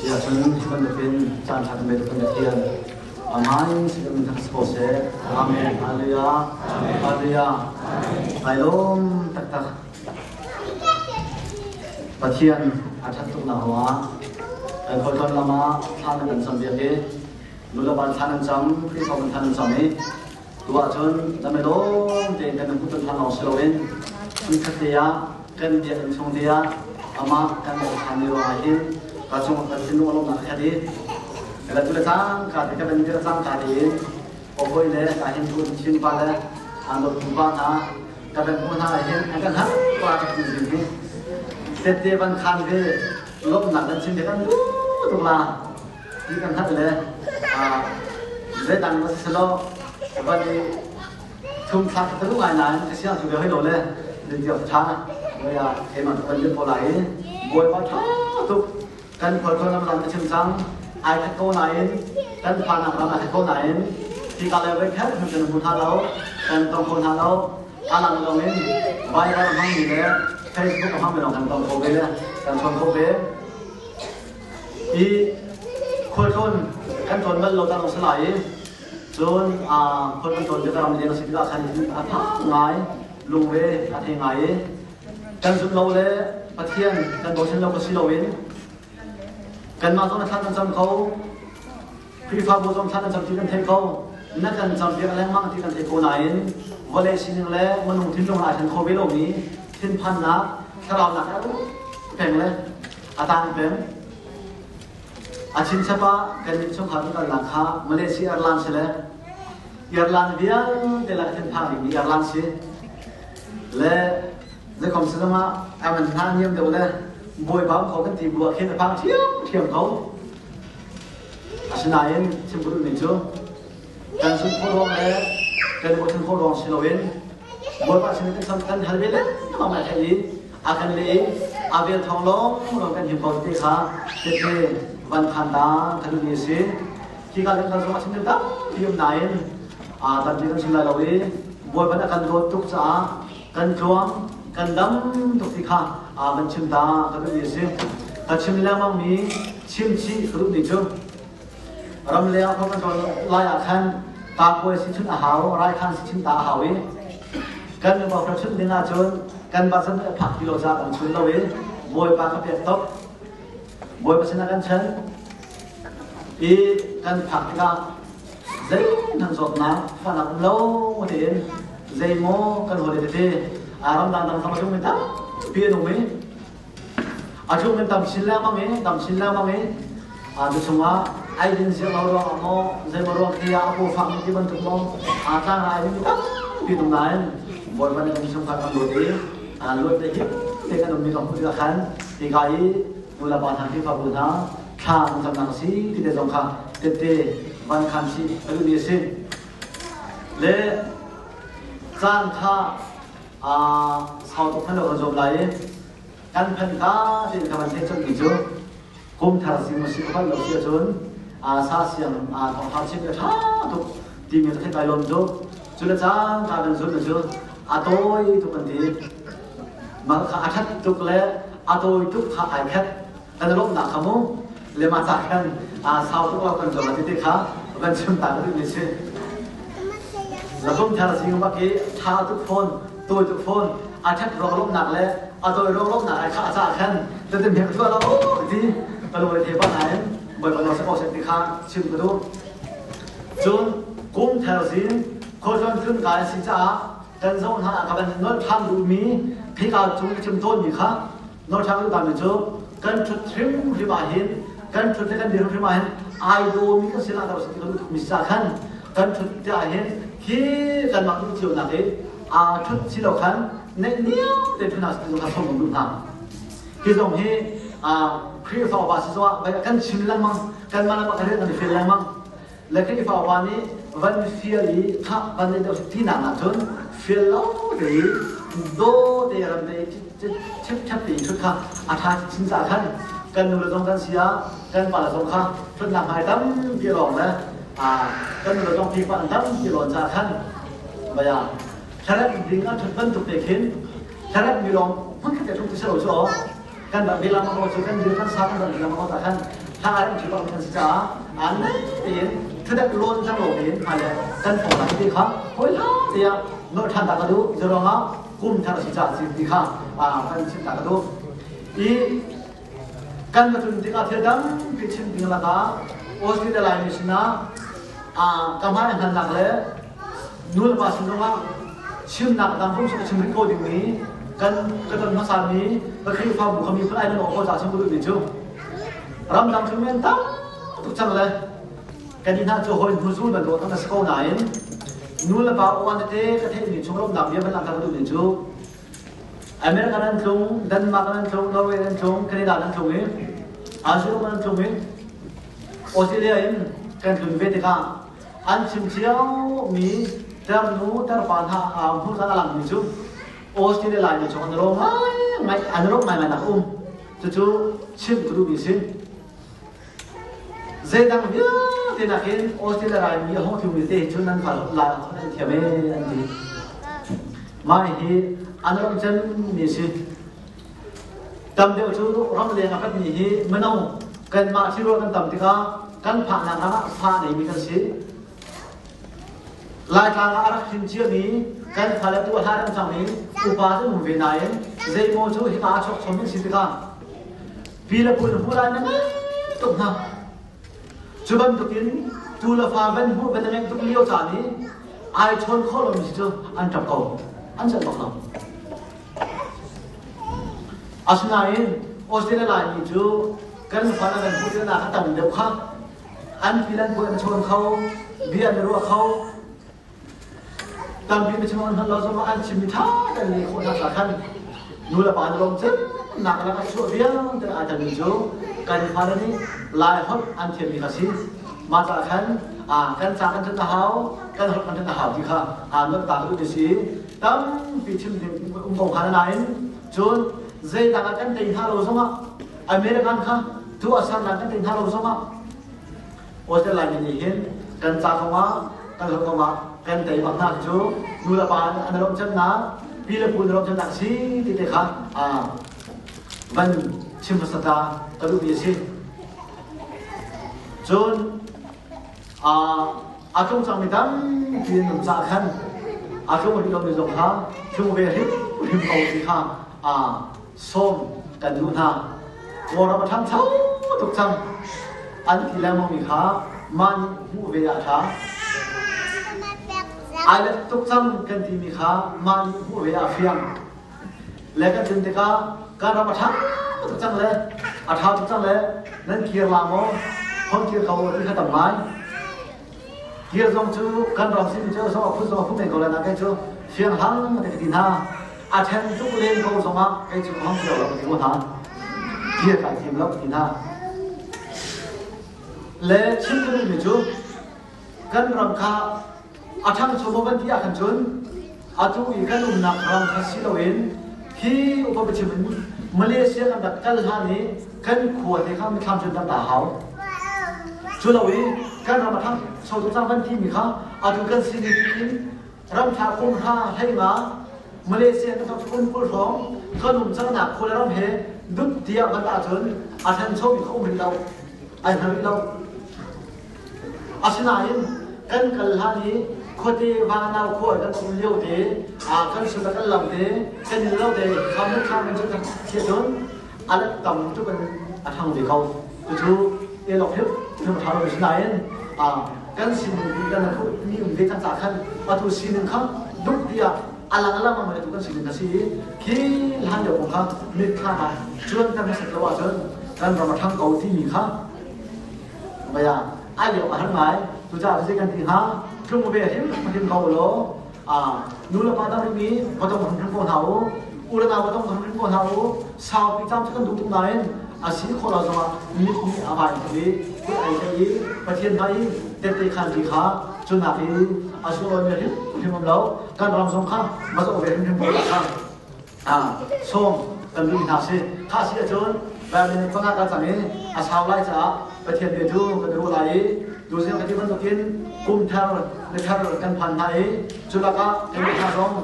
Si ahcun hi bantukin caan ṭha kan pe kan Pathian amai si kan thang si ko seh. Amen. Hallelujah. Hallelujah. Ai lawm taktak. Pathian a ṭhat tuk nak ruangah kan khualtlawn lam ah thla nan kan cam biak i nulepa thla nan cam, Khrihfa thla nan cam i tu ahcun nan i lawm tein kan hmuh ton ṭhan lawng si loin hmunkhat te ah kan biakinn chung te ah amah kan bawmh ṭhan ni ruangah hin ka cung kan thinlung a lawmnak a khat i le tu le cangka te ka van dir cangka tein hawi le ka hin tu chin pa le an dawt tu pa hna ka van hmuh hna hin an kan hal pa ka tu zing hi tette van khan ve lawmhnak kan chim te kan duh tuk la ti kan hngalh le zeidang va si lo van i thum thlak ka lu ngai nain ka siang cu ve hoi lo le rintiak tha voia keimah ka van lit ko lai i bawipa tha tuk kan khualtlawn lam lam ka chim cang ai khat ko nain kan phanak ram ai khat ko nain hika le voi khat kan hmu hna lo kan tong kho hna lo alang lawng in Viber hmangmi le Facebook hmangmi lawng kan tong kho ve le kan chawn kho ve i khualtlawn kan tlawn bal lo ta si lai i cun khual kan tlawn bia ram leng si tikah khan a phang ngai lungre a thei ngai i kan zumh lo le Pathian kan bochan lo ka si loin kanmah zong na thla kan cam ko Khrihfabu zong thla kan cam ti kan thei ko na kan cam piak lengmang ti kan thei ko nain vawlei sining le minung thinlung ai thlen kho ve lomi thinphannak thlaraunak peng le a tang peng a chinchap ah kan nih chungkhar kan kalnak kha Malaysia Airlines si le Airline vialte lak thinphang dingmi airline si le zeikom si zongah aman hna niam deuh le bawipa um kho kan ti bu ah khin a phang ṭhiamṭhiam ko asinain chim ka duhmi cu kan zumh khawh ruang le kan bochan khawh ruang si loin bawipa sin kan kan hal ve lengmang mai thei i a kan leh i a vel thawng lawng lawng kan him ko te kha tete van khan ta ka duhmi a si Hika kan kal zong ah chim tampi um nain tampi kan chim lai lo i Bawipa nih a kan dawt tuk caah kan tluang kan dam tuk ti kha van chim ta ka duhmi a si. Ka chim lengmangmi chim chih ka duhmi cu ramleng ah kan ṭuan lai ah khan kakuai si chun a hau, raikhan si chim ta a hau i kan nupa chun ding ahcun kan basan a phak ti lo caah kan chun lo i Bawipa ka pek tuk. Bawipa sinah kan chan i kan phak tikah zeihmanh zawtnak fahnak um lo tein zeimaw kan hawi tete ramdang dang zong a tlungmi tampi an um i a tlungmi tam chin lengmang i tam chin lengmang i cu chungah ai din ziak lo ruangah maw zeimaw ruang khi ah a paw fakmi ti bantuk maw tlang ai dingmi tampi tung nain Bawipa nih kan chungkhar kan dawt i luat le him te kan ummi kan hmuh tikah khan hika i nulepa hna Khrihfabu hna thla kan camnak a si ti te zong kha tette van khan si a duhmi a si. Le caan kha sau tuk hman lo kan zuam lai i kan phanh ka tein ka van theih colhmi cu kum thar si si ka lo si ahcun sa siang thawngtha chim a ṭha tuk timi ka theih kai lawm cu cu le caan ka kan zulh cu a tawi tuk an ti mah kha a ṭhat tuk le a tawi tuk kha ai khat kan lawmhnak kha mu le mah ca khan sau tuk lo kan zuam ti te kha van chim ta ka duhmi si la kum thar zing bak i ṭha tuk fawn tawi tuk fawn a ṭhat ruang lawmhnak le a tawi ruang lawmhnak ai kha a ca khan tatim he ka lo ti ka lungre the pa nain bawipa nawl sa ko seh ti kha chim ka duh cun kum thar zing khualtlawn tlun kai si caah kan zoh hna ah ka van nolh ṭhan duhmi khika cung chim tawnmi kha nolh ṭhan duh mi cu kan ṭhut hrimhrim ah hin kan ṭhut le kan dir hrimhrim ah hin ai dawmi kan sinah dah si kan mi sa khan kan ṭhut te ah hin hi kanmah duh cio nak i aa ṭhut si lo khan neih niam te ṭhut si kha som duh hna hi zong hi Khrihfa upa si zongah kan chim lengmang kan mah le kan i fel lengmang le Khrihfa upa nih van fial i khah van nei deuh tinak ah cun fial lo te i do te ram te chip te thut kha a tha chin ca khan kan nu le zong kan si ah kan pa le zong kha thutnak hmai tampi lawng le kan nu le zong pipa an tampi lawn ca khan baya thlarep ding an thut bantuk te khin thlarep mi lawng hmun khat te thut ti si lo cu kan rak bilam ko cu kan dir kan sa kan rak bilam ko ta khan. Hla an ṭhi bak kan si caah an tein thudak lawn cang lo tein hmailei kan phong lai ti kha hawi hla tiah nawlh ṭhan ta ka duh. Cu ruangah kum thar si caah si ti kha kan chim ta ka duh. I kan va tlun tikah thil tampi chim ding lakah Australia Laimi sinah ka hmai hngalnak le nu le pa sin zongah chimnak dang phung chim rih ko dingmi kan ka ton hmasami ka Khrihfabu kha miphun ai nan awk ko caah chim ka duhmi cu ramdang cu men tam tuk cang le kan i hna cu hawi hnu zul bantuk kan si ko nain nu le pa uan tete ka theihmi chung lawmhnak bia van langhter ka duhmi cu America nan tlung, Denmark nan tlung, Norway nan tlung, Canada nan tlung i Asia nan tlung i Australia in kan tlun ve tikah an chim cio mi tarnu tarpa hna hmuh a langmi cu Australia Laimi chung an rawm ngai an rawm ngai ngai nak um. Cucu chim ka duhmi si. Zeidang vialte nakin Australia Laimi a hung tlungmi te hi cu nan fa la an thiam ee an ti. Mah hi an ram cemmi si. Tam deuh cu ramleng a patmi hi mino kanmah thilrual kan tam tikah kan phaknak ram ah fa neimi kan si. Laitlang ah a rak hrin ciami kan fale tu a hlan an cang i upa cu um ve nain zeimaw cu hika a chuak chom in si tikah pi le pu na hmu lai na ngai tuk hna. Cu bantukin tu le fa van hmuh van ngeih tuk lio caan i ai chawn khawh lomi si cu an ṭap ko. An celh bak lo. Asinain Australia Laimi cu kan fale kan hmuh tilnak a tam deuh kha an pil an puai an chawn kho, bia an ruah kho. Tampi na chim an hman lo zongah an chimmi ṭha kan leh khawh hna khan nu le pa na lawm nak lak a chuah vialte ai telmi cu kan fale nih Lai holh an thiammi kha si. Mah caah khan kan ca kan ṭhat a hau, kan holh kan ṭhat a hau ti kha nolh ta ka duh ti si. Tampi chim ding um ko hnga nain cun zeidang ah kan tei hna lo zongah American kha tu a sernak kan tei hna lo zongah Australia Laimi nih hin kan ca kongah kan holh kongah kan tei bak hna cu nu le pa an lawmh cemnak pi le pu an lawmh cemnak si ti te kha van chim hmasa ta ka duhmi a si. Cun a tlung cangmi tampi an um caah khan a tlung rih lomi zong kha tlung ve hrimhrim ko ti kha sawm kan duh hna. Kawlram a ṭhangcho tuk cang. An ti lengmangmi kha mah nih hmuh ve ah a ṭha. Ai let tuk cang kan timi kha mah nih hmuh ve ah a fiang. Le kan tlun tikah kan ram a ṭha tuk cang le a ṭha tuk cang le nan kir la maw hon kir ko ti kha tam ngai. Kir zong cu kan ram sin cu zong a phun zong a phun men ko lai na kei cu fiang hlang te ka ti hna. A ṭhen tuk len ko zongah kei cu ka hong kir lo ka ti ko hna. Kir kai tim lo ka ti hna. Le chim ka duhmi cu kan ram kha a ṭhangcho maw van ti ah khan cun atu i kan umnak ram kha si loin hi upa biachim in Malaysia kan rak kal hlan i kan khua te kha mithlam cun kan ta hau. Cu lo i kan ram a ṭhangcho tuk cang van timi kha atu kan sining in ramthla kum hra hlei nga Malaysia kan kum 20 hrawng kan um cangnak khua le ram he dup tiah van ahcun a ṭhanchomi kha um rih lo ai hngal rih lo. Asinain kan kal hlan i khuate vanau khua kan um lio te kan sul kan lam te kan in lo te kham le thlam in cun thiah cun a let tam tuk in a ṭhang ve ko. Cucu elok hrim hrim ṭha lo sinain kan sining bi kan mi um ve cang ca khan atu sining kha duk tiah a lang lang mang tu kan sining a si i khi hlan lio kong kha mitthlam ah cuan kan hmasat lo ahcun kan ram a ṭhang ko timi kha Maya ai lio a har ngai. Cucaah cuti kan ti hnga. Tlung ve hrim hrim ko law nu le pa dang mi va dong hrim ko hna u. U le nau va dong hrim ko hna u. Saupi cam cu kan duh tuk nain a si khawh lo zongah mit nih a vai i kut ai te i Pathian hmai i tette khan ti kha cu nak i a sunglawi mi hrim hrim um lo. Kan ram zong kha ma zoh ve hrim hrim ko kha. Sawm kan duh hna si. Kha si ahcun Bible panga ka cang i a sau lai caah Pathian bia cu kan ruah lai i tuzing ka ti bantukin kum thar ni thar kan phan hna i cu lakah kan hna zong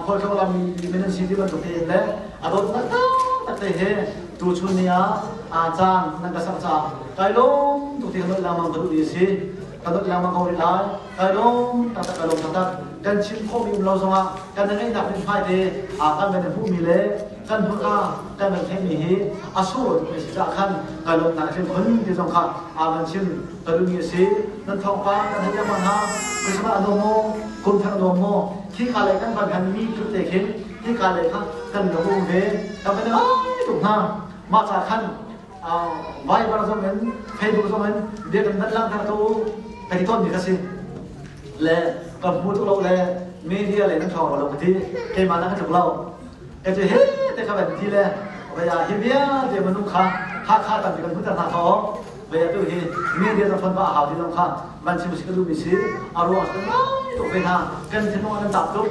khualtlawng lam min an si ti bantuk tein le a dawtnak taktak te he. Tuchun ni ah aa caan nan ka sak caah kai lawm tuk ti kan lawmh lengmang ka duh ni a si. Ka dawt lengmang ko rih lai. Kai lawm taktak, kai lawm taktak. Kan chim khawhmi um lo zongah kan ngeihnak mithmai te kan van i hmuhmi le kan hmurka kan van theihmi hi a sunglawi tukmi a si caah khan kai lawmhnak a tling khun ti zong kha aa van chim ka duhmi a si. Nan thawngpang kan theih lengmang hna. Christmas a nuam maw? Kum thar a nuam maw? Khika lei kan van hanmi tluk te khin hika lei kha kan lung um ve. Kan van i ngai tuk hna. Mah ca khan Viber zong in Facebook zong in bia kan van langhter ko ka ti tawnmi ka si. Le ka hmu tuk lo le media le nan ṭhawng lo ka ti. Keimah na ka tluk lo. Ka ti he te ka van ti le vaya hi vialte minung kha Hakha tampi kan hmuter hna kho. Vaya tu hi media zong phone ba a hau ti zong kha van chim si ka duhmi si. A ruang kan ngai tuk ve hna. Kan thinlung an tap tuk.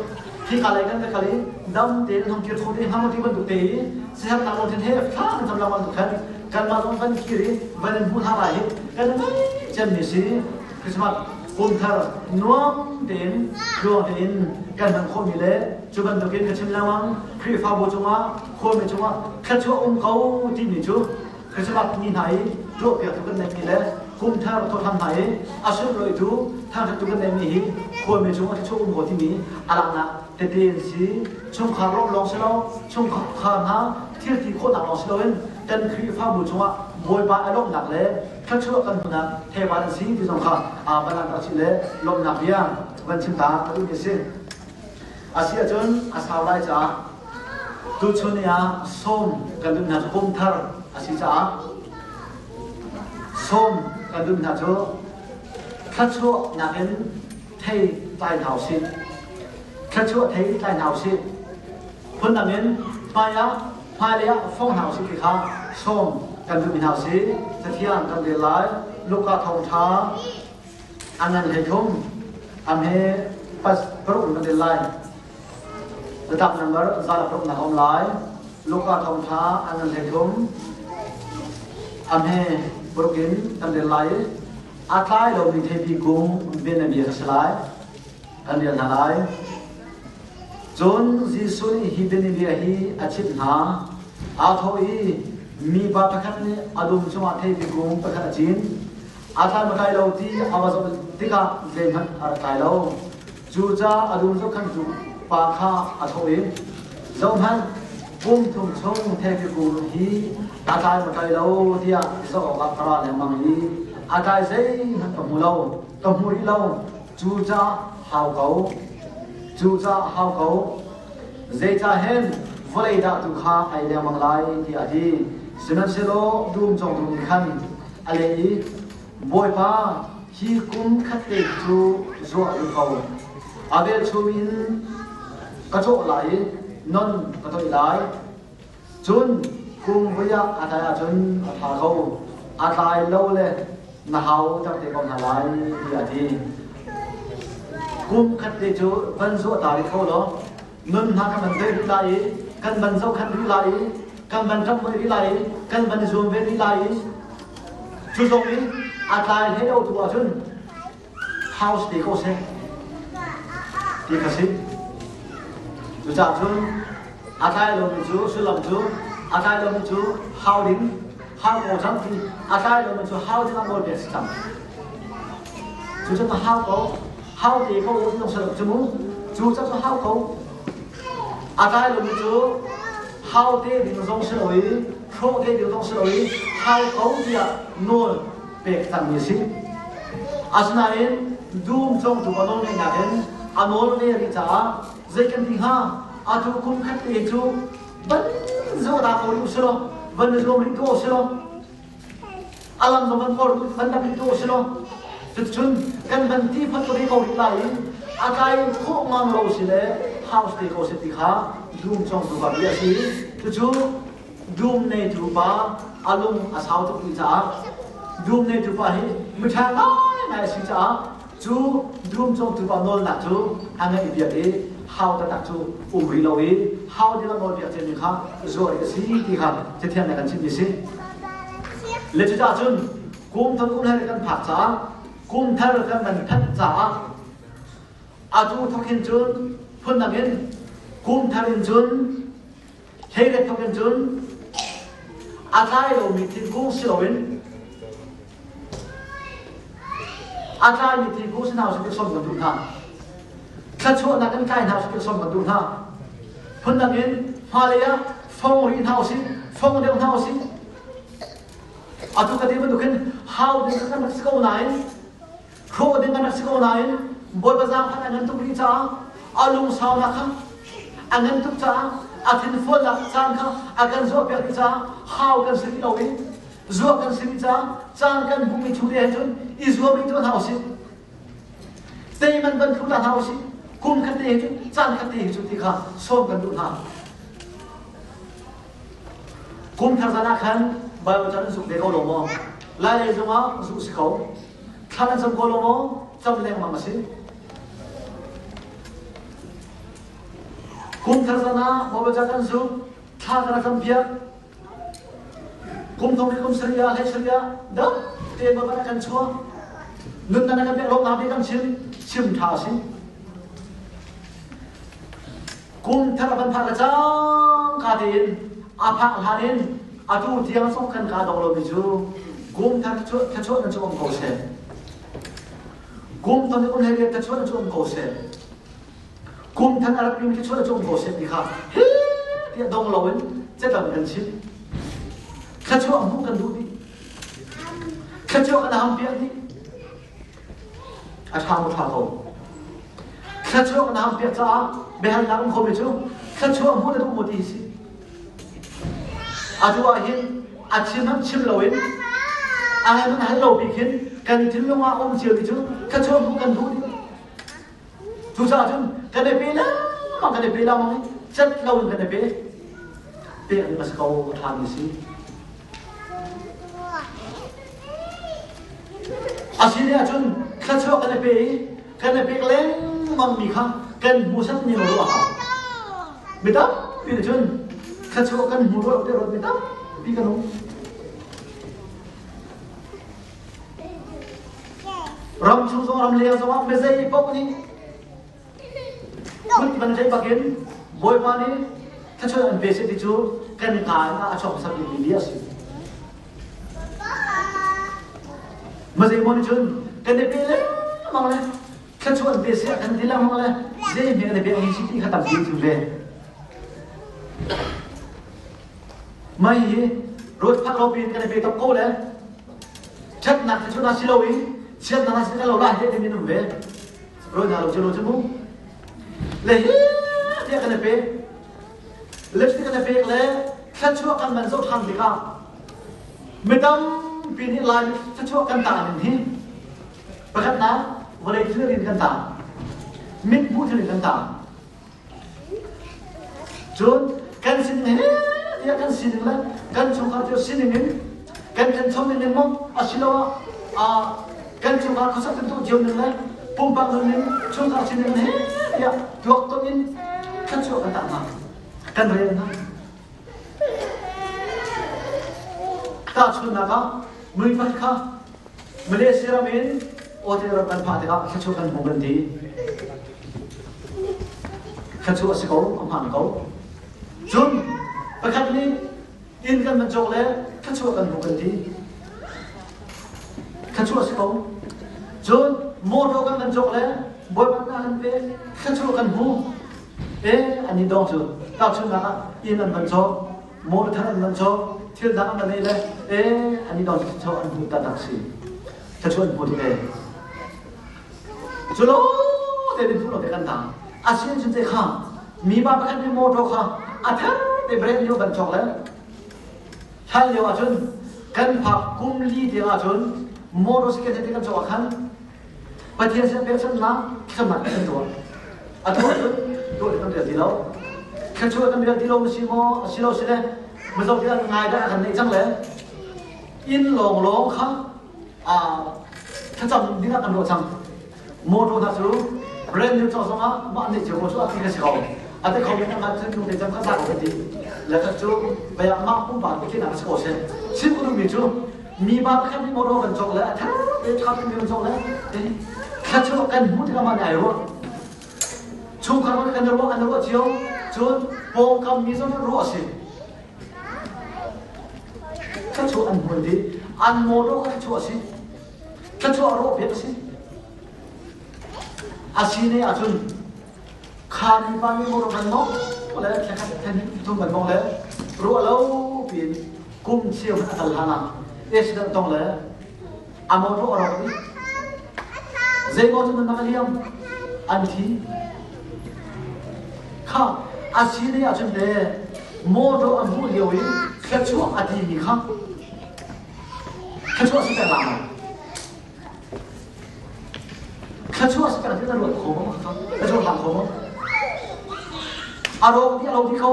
Hi ka lei kan ka kal i dam tein hong kir kho te hnga maw ti bantuk te i siherhnak lungthin he thla kan cam lengmang tuk khan kanmah zong van kir i van in hmu hna lai hi kan ngai cemmi si. Christmas kum thar nuam tein tluang tein kan hman khawhmi le cu bantukin ka chim lengmang Khrihfabu cungah khuami cungah thluachuah um ko timi cu Christmas ni hna i tuahpiaktu kan neihmi le kum thar thawhhlang hna i a sunlawitu thangṭhattu kan neihmi hi khuami cungah thluachuah um ko timi a langhnak tete an si. Chungkhar lawmh lawng si lo, chungkhar hna thil ti khawhnak lawng si loin kan Khrihfabu cungah Bawipa a lawmhnak le thluachuah kan hmuhnak theipar an si ti zong kha aa van langhter chih le lawmhnak bia van chim ta ka duhmi a si. A si ahcun a sau lai caah tuchun ni ah sawm kan duh hna cu kum thar a si caah sawm kan duh hna cu thluachuah nakin thei tlai hna usih. Thluachuah thei tlai hna usih. Phundang in hmai ah hmailei ah fong hna usih ti kha sawm kan duhmi hna usih. Cathiang kan rel lai. Luka thawngṭha a ngan 13 am he pas paruk in kan rel lai. Biatak number 106 nak a um lai. Luka thawngṭha a ngan 13 am he paruk in kan rel lai. A tlai lomi theipi kung bianabia ka si lai. Kan rel hna lai. Cun Jesuh nih hi bianabia hi a chimh hna. Aa thawh i mipa pakhat nih a dum chungah theipi kung pakhat a cin. A tlai maw tlai lo ti a va zoh tikah zeihmanh a rak tlai lo. Cucaah a dum zohkhanhtu pa kha a thawh i, Zohhmanh, kum thum chung theipi kung hi a tlai maw tlai lo tiah zoh awkah ka ra lengmang i a tlai zeihmanh ka hmu lo, ka hmu rih lo. Cucaah hau ko. Cucaah hau ko. Zeicah hen vawlei dah tu kha ai lengmang lai tiah a ti. Sihmanhsehlaw dum cawngtu nih khan a leh i, Bawipa, hi kum khatte cu zuah rih ko. A velchum in ka cawh lai i non ka toih lai. Cun kum vui ah a tlai ahcun a ṭha ko. A tlai lo le na hau ter te ko hna lai tiah a ti. Kum khat te cu van zuah ta rih kho law nun hna kan van ve rih lai i kan van zohkhenh rih lai i kan van ṭamh rih lai i kan van i zuam ve rih lai i cu zong in a tlai hlei lo tu ahcun house te ko seh ti kha si. Cucaah cun a tlai lomi cu sullam cu a tlai lomi cu hau ding hau ko cang ti a tlai lomi cu hau ding ah nawl pek si cang. Cucu na hau ko hau te ko ti zong si cu mu cu ca cu hau ko a tlai lomi cu hau te ding zong si lo i hrawh te ding zong si lo i hau ko tiah nawl pek cangmi a si. Asinain dum cawngtu a nawl ngeihnak in a nawl ve rih caah zei kan ti hnga? Atu kum khat te cu van zoh ko rih usih law, van i zuam rih ko usih law, a lam zong van kawr van dam rih ko usih law, cuticun kan van ti phot ko rih ko rih lai i a tlai khawh ngang lo si le house te ko seh ti kha dum cawngtu pa bia a si. Cucu Dum neitu pa a lung a sau tuk rih caah dum neitu pa hi miṭha ngaingai a si caah cu dum cawngtu pa nawlnak cu a ngaih piak i hau taktak cu um rih lo i hau ding a nawl piak ciami kha zuar rih a si ti kha Cathiang nih a kan chimhmi a si. Le cucaah cun kum thar kum hlei kan phak caah kum thar kan van phanh caah atu thawk hin cun phundang in kum thar in cun Hleilet thawk in cun A tlai lomi thingkung si loin a tlaimi thingkung si hna usih ti sawm kan duh hna. Thluachuahnak in tlai hna usih ti sawm kan duh hna. Phundang in hmailei ah fong rih hna usih, fong deuh hna usih. Atu ka ti bantuk hin hau ding kan rak si ko nain hrawh ding kan rak si ko nain Bawipa zaangfah a ngan tuk rih caah a lungsaunak kha a ngan tuk caah a thinfualnak caan kha a kan zuahpiak rih caah hau kan si rih lo i zuah kan si rih caah caan kan hmuhmi chung te cun i zuam rih tuah hna usih teiman van thlu hna usih kum khat te hi cu caan khat te hi cu ti kha sawm kan duh hna Kum thar zan ah khan Baibal caan an zuk ve ko lo maw? Lailei zongah zuh si ko. Thla kan cam ko lo maw? Cam lengmang a si. Kum thar zan ah Baibal caan kan zuk, thla kan cam piak. Kum thong kum sarih ah hlei sarih ah dam tein Baibal a kan chuah. Nunnak a kan pek lawmnak bia kan chim, chim ṭha a si. Kum thar a van phak le cangka tein a phak hlan in atu tiang zong kan ka dong lomi cu kum thar thluachuah nan cu um ko seh. Kum thar kum hlei thluachuah nan cu um ko seh. Kum thar a rak pimi thluachuah nan cu um ko seh ti kha hi tiah dong loin cetam kan chim. Thluachuah hmuh kan duh dih. Thluachuah kan ham piak dih. A ṭha maw ṭha ko? Thluachuah na ham piak caah biahalnak um khomi cu thluachuah hmuh na duh maw ti hi si. Atu ah hin a chim hmanh chim loin a hal hmanh hal lo bik hin kan thinlung ah um ciomi cu thluachuah hmuh kan duh dih. Cucaah cun kan i pe lengmang kan i pe lengmang i cat loin kan i pe. Pek ding a si ko a ṭhami si. A si ne ahcun thluachuah kan i pe i kan i pek lengmangmi kha kan hmuhsat ning ruah a hau. Mi tampi nih cun thluachuah kan hmu ruah te ruat mi tampi kan um. Ram chung zong ram leng zongah mizei paoh nih Kut van tlaih bakin Bawipa nih thluachuah an pe seh ti cu kan kaa in a chuak hmasa bikmi bia a si. Mazeimaw nih cun kan i pe lengmang le thluachuah an pe seh kan ti lengmang le zei hme kan i pek mi si ti kha tampi cu ve. Mai hi road phak lo piin kan i pe top ko le ṭhatnak thluachuah na si lo i chiatnak na si lo lai he timi um ve. Rawi hna lo cu lo cu mu. Le hi tiah kan i pek. Lipstick kan i pek le thluachuah kan man zoh ṭhan tikah mi tampi nih Lai thluachuah kan tah ning hi pakhatnak vawlei thil in kan tah. Mit hmuh thil in kan tah. Cun kan sining he tiah kan sining le kan chungkhar cio sining in kan ṭhancho ning in maw asiloah kan chungkhar khuasak kan tuah cio ning le pumpak nun in chungkhar sining he tiah tuakton in thluachuah kan tah hna kan rel hna. Tahchunhnak ah mui pakhat kha Malaysia ram in Australia ram kan phah tikah thluachuah kan hmu kan ti. Thluachuah a si ko, a hmaan ko. Cun pakhat nih inn kan van cawk le thluachuah kan hmu kan ti. Thluachuah a si ko. Cun motor kan van cawk le Bawipa na kan pe, thluachuah kan hmu. Eh, an i dong cu. Tahchunhnak ah inn an van cawk, motor thar an van cawk, thil dang an van ei le eh an i dong cu an hmu taktak si. Thluachuah an hmu tuk ee. Cu lo te din lo te kan tang. Asin cun te kha mi pa pakhat nih motor kha a thar te brand new ban cawk le hlan lio ahcun kan phak kum li tiang ahcun motorcycle te kan cawk ah khan Pathian sin pekchanhnak thlacamnak kan tuah. Atu ahcun tuah kan rial ti lo. Thluachuah kan rial ti lo si maw asi lo si le mizo ti an ngai dah kan neih cang le inn lawnglawng kha thlacam ding ah kan ruah cang. Motor hna cu brand new cawk zongah mah neih cio ko cu a ti ka si ko. A ti kho men amah cun lung te cam kha za ko kan ti. Le khat cu baya mah pumpak te khi nak si ko seh. Chim ka duhmi cu mi pa pakhat nih motor kan cawk le a thar te ṭha mi kan cawk le thluachuah kan hmuh tikah mah nih ai ruah. Chungkhar kan ruah an ruah cio. Cun pawngkam mi zong nih ruah a si. Thluachuah an hmual dih. An motor kha thluachuah a si. Thluachuah rawh piak a si. A si ne ahcun kha mipa nih motor kan mong le thlakhat thlen thum kan mong le ruah lo piin kum cheu a kal hlan ah accident tong le a motor a rawk dih. Zeimaw cu nan a liam an thi. Kha a si ne ahcun le motor an hmuh lio i thluachuah a timi kha thluachuah si peng lai. Thluachuah si peng ti na ruat kho maw? Na cohlang kho maw? A rawk dih a lo dih kho.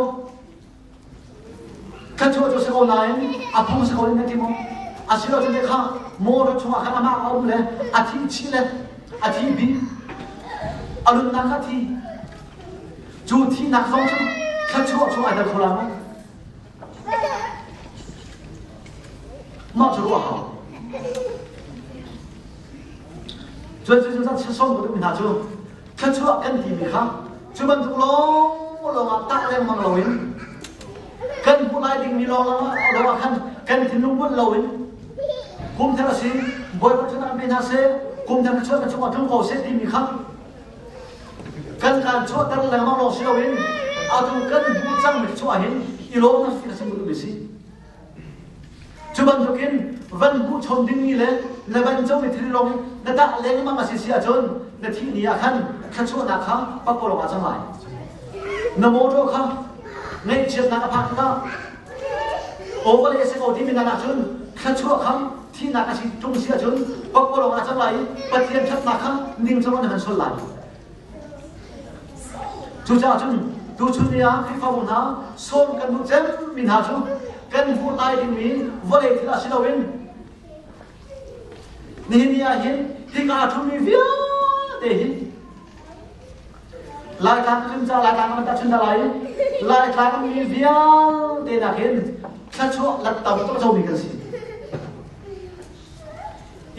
Thluachuah cu si ko nain a phung si ko in na ti maw? Asilo cun kha motor chungah khan amah a um le a thi chih le a thi bi a nunnak kha thi cu thihnak zong cu thluachuah cu ai tel kho la maw? Mah cu ruah hau. Cun cu cu som ka duhmi hna cu thluachuah kan timi kha cu bantuk lawng lawng ah tah lengmang loin kan hmuh lai dingmi lawng lawng ah khan kan thinlung bunh loin kum thar a si Bawipa cu an pe hna seh kum thar chuah na chungah tlung ko seh timi kha kan kaan chuahter lengmang lawng si loin atu kan hmuh cangmi chuah hin i lawm na si duhmi si. Cu bantukin van hmuh chom dingmi le na van comi thil lawng na dah lengmang a si si ahcun na thih ni ah khan thluachuahnak kha pakpalawng ah cang lai. Na motor kha ngaihchiatnak a phak tikah overlay a si ko timi nan ahcun thluachuah kha thihnak a si ṭung si ahcun pakpalawng ah cang lai i Pathian ṭhatnak kha ningcang in na hman sual lai. Cucaah cun tuchun ni ah Khrihfabu hna sawm kan duh cemmi hna cu kan hmuh lai dingmi vawlei thil ah si loin nihin ni ah hin hika a ṭhumi vialte hi Laitlang chun ca Laitlang kan chun lai Laitlang mi vialte nakin thluachuah lat tam tuk comi kan si.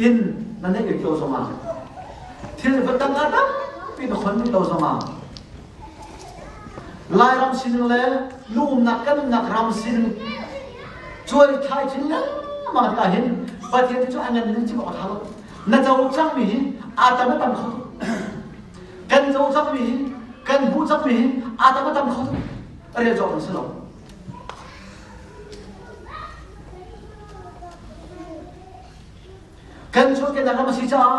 Inn na neih lo zongah thil va tang ah tampi na khon rih lo zongah Lairam sining le nu umnak kan umnak ram sining cuai thlai chin lengmang tikah hin Pathian cu a ngan ning chim awk a ṭha lo. Na co cangmi hi aa tam a tam kho tuk. Kan co cangmi hi kan hmuh cangmi hi aa tam a tam kho tuk. Rel cawk an si lo. Kan chuahkehnak ram a si caah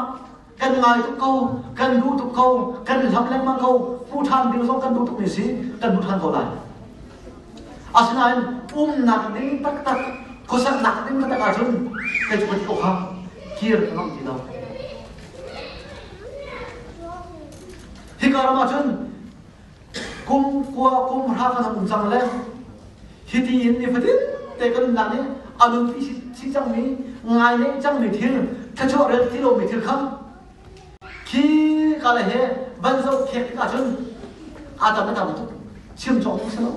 kan ngai tuk ko, kan duh tuk ko, kan hlam lengmang ko, hmuh ṭhan ding zong kan duh tukmi si, kan hmu ṭhan ko lai. Asinain umnak ding taktak, khuasaknak ding taktak ahcun kei cu ka ti ko kha kir ka ngam ti lo. Hika ram ahcun kum kua kum hra kan um cang le hiti in nifatin te kan nunnak nih a nunpi si cangmi ngai ne cangmi thil thluachuah rel ti lomi thil kha khi ka le he van zoh khek tik ahcun aa tam a tam tuk chim cawk si lo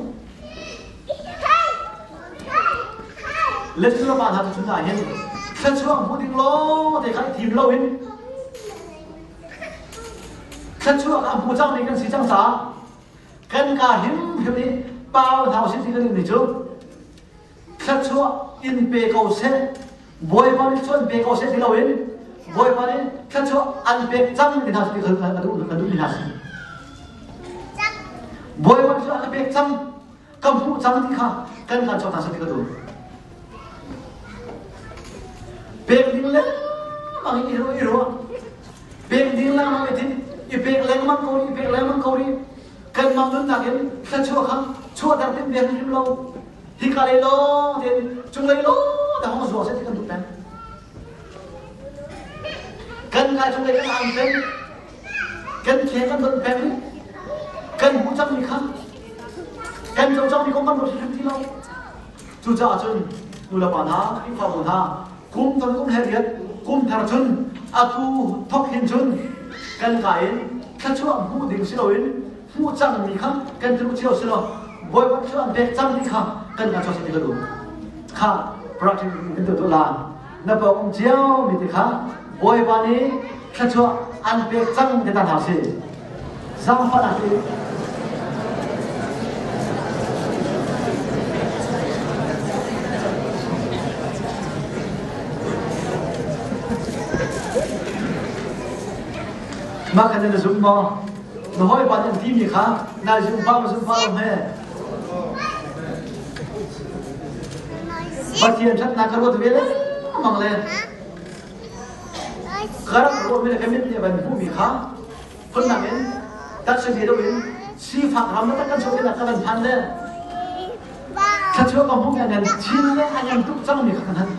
le cu pa hna cu chun ah hin thluachuah hmu ding lawng te kha i thim lo in Thluachuah a hmu cangmi kan si cang caah kan kaa hrimhrim i pau hna usih ti kan duhmi cu thluachuah in pe ko seh Bawipa nih cun pe ko seh ti loin Bawipa nih thluachuah an pek cang ti hna ti kan duh kan duhmi hna si. Bawipa nih cun an pek cang ka hmuh cang ti kha kan kan chuak hna seh ti ka duh. Pek ding lengmang i ruah i ruah. Pek ding lengmang i thin i pek lengmang ko i pek lengmang ko ri. Kan mang nunnak in thluachuah kha chuahter tim pek hrim lo. Hika lei lawng tein cunglei lawng te hong zuang seh ti kan duh peng. Kan ngai cunglei kan ang peng. Kan khe kan don peng. Kan hmuh cangmi kha kan co cangmi kong kan ruat hrim ti lo. Cucaah cun nulepa hna, Khrihfabu hna, kum thar kum he riat, kum thar cun atu thok hin cun kan ka in thluachuah hmuh ding si loin hmuh cangmi kha kan tluk cio si lo Bawipa thluachuah an pek cangmi kha kan ka chuah ti ka duh. Kha practice kan tuah tuah la. Na pawng um cio mi te kha Bawipa nih thluachuah an pek cang te ta hna si. Zaangfahnak in Mah kha na zum maw? Na hawipa nih an timi kha nai zum pa maw zum pa lo hme? Pathian ṭhatnak ka ruat ve lengmang le ka rak ruahmi le ka mit nih a van hmuhmi kha phundang in taksa ve loin sifak ram na tak kan chuah ka van phan le thluachuah ka hmuh ngan chin le a ngan tuk cangmi kha kan han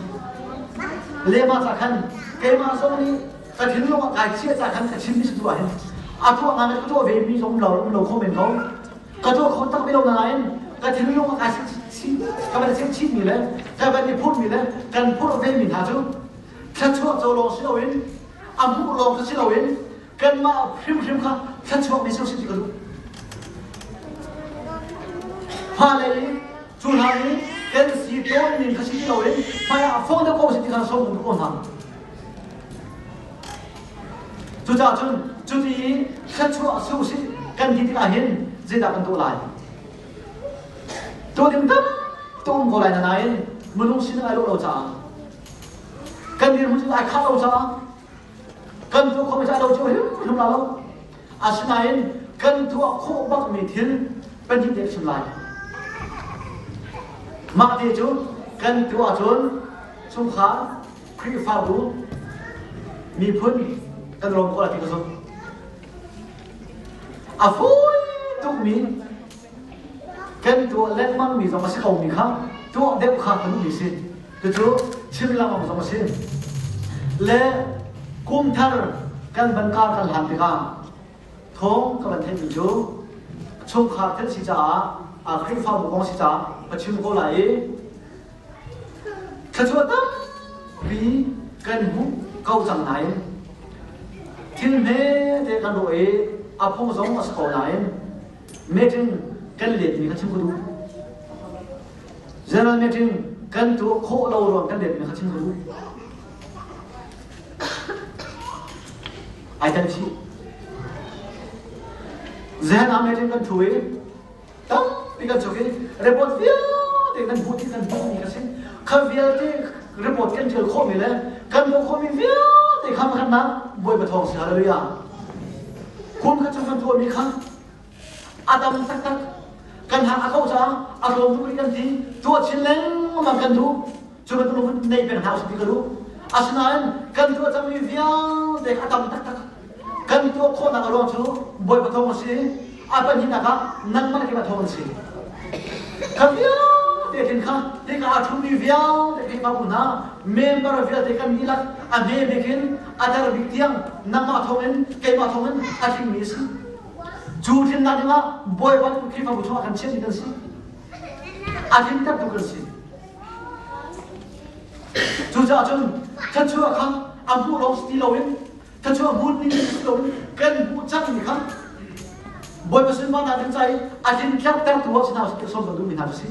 lema ca khan keimah zong nih ka thinlung ah kai chiah ca khan ka chim mi si tu ah hin a tuah ngan ka tuah ve mi zong lo um lo kho men ko ka tuah kho tak mi lo nain ka thinlung ah kai ka van chim chin mi le ka van i phurh mi le kan phurh ve mi hna cu thluachuah co lawng si loin a hmuh lawng si loin kanmah hrimhrim kha thluachuak mi si ti ka duh. Hmailei i cu hna i kan si tawn ning kha si ti loin hmaiah a fong deuh ko si ti kha som ko hna. Cucaah cun cuti i thluachuah si usih kan ti tikah hin zeidah kan tuah lai? Tuah ding tam tuk um ko lai na nain minung sining ai lawh lo caah kan dirhmun cu ai khah lo caah Kan tuah khawh mi lo cu hrim la lo. Asinain kan tuah khawh bakmi thil pahnih te chim lai. Mah te cu kan tuah ahcun chungkhar, Khrihfabu, miphun kan rawm khawh lai ti ka zumh. A fawi tukmi kan tuah lengmangmi zong a si komi kha tuah deuh kha kan duhmi si. Cucu chim lengmang zong a si. Le kum thar kan van kar kan hlan tikah thawng ka van theihmi cu chungkhar thil si caah a Khrihfabu kong si caah ka chim ko lai i thluachuah tampi kan hmuh ko cang nain thil hme te kan ruah i a phung zong a si ko nain meeting kan letmi kha chim ka duh. General meeting kan tuah khawh lo ruang kan letmi kha chim ka duh. Ai tel chih. General meeting kan thu i tampi kan chuk i report vialte kan hmuh ti kan hmuhmi ka si. Kha vialte report kan ṭial khawhmi le kan hmuh khawhmi vialte kha pakhatnak Bawipa thawng si hallelujah. Kum kha chung kan tuahmi kha a tam taktak kan hak a ko caah a tlawm tuk rih kan ti tuah chin lengmang kan duh cu bantuk lungput nei peng hna usih ti ka duh asinain kan tuah cangmi vialte a tam taktak kan tuah khawhnak a ruang cu Bawipa thawng a si a pahnihnak ah nangmah le keimah thawng an si kha vialte khin kha hika aa ṭhumi vialte Khrihfabu hna member vialte kan dihlak a hme bik in a dar bik tiang nangmah thawngin keimah thawngin a tlingmi a si Cu tlinnak dingah Bawipa nih Khrihfabu chungah kan chiahmi kan si. A tlintertu kan si. Cucaah cun thluachuah kha a hmuh lawng si ti loin thluachuah hmun ning si loin kan hmuh cangmi kha Bawipa sunparnak ding ca i a tlintlertertu ah si hna usih sawm kan duhmi hna cu si.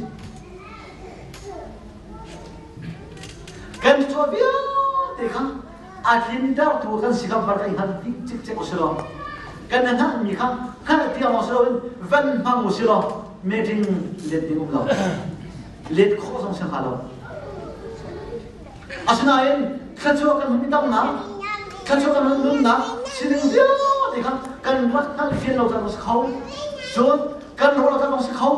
Kan thluachuah vialte kha a tlintertu kan si kha bar kan i hngal dih cikcek u si law kan hngalhmi kha hngalh tiang si loin van hmang u si law meeting let ding um lo let khawh zong si hnga lo asinain thluachuah kan hun i tamnak thluachuah kan hun nunnak sining vialte kha kan rak hngalh fian lo caan si kho cun kan rawh lo caan si kho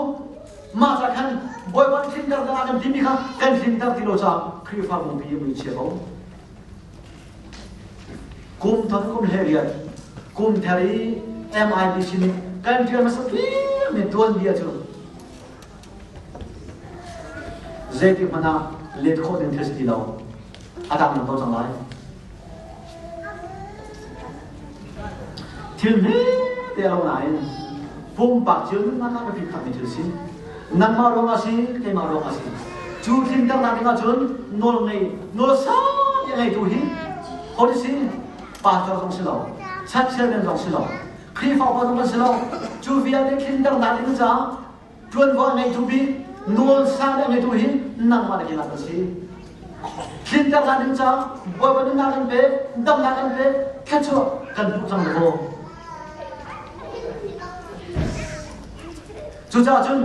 mah ca khan Bawipa tlinter kan timi kha kan tlinter ti lo caah Khrihfabu pi mui chia ko Kum thon kum hlei kum thar i MIBC nih kan ṭial hmasa bikmi tuanbia cu zeitik hmanh ah let khawh ding thil si ti lo. A dang ko cang lai. Thil hme te a lo nain pumpak cio nunnak ah biapi takmi thil si. Nangmah ruang ah si, keimah ruang ah si. Cu tlinternak ding ahcun nawl ngei, nawl sang a ngeitu hi hawi si, pastor zong si lo, church chairman zong si lo, Khrihfa upa zong kan si lo. Cu vialte tlinternak ding caah ṭuanvo a ngeitu bik, nawl sang a ngeitu hi nangmah le keimah kan si. Tlinternak ding caah Bawipa nunnak kan pek, damnak kan pek, thluachuah kan hmuh cang lo. Cucaah cun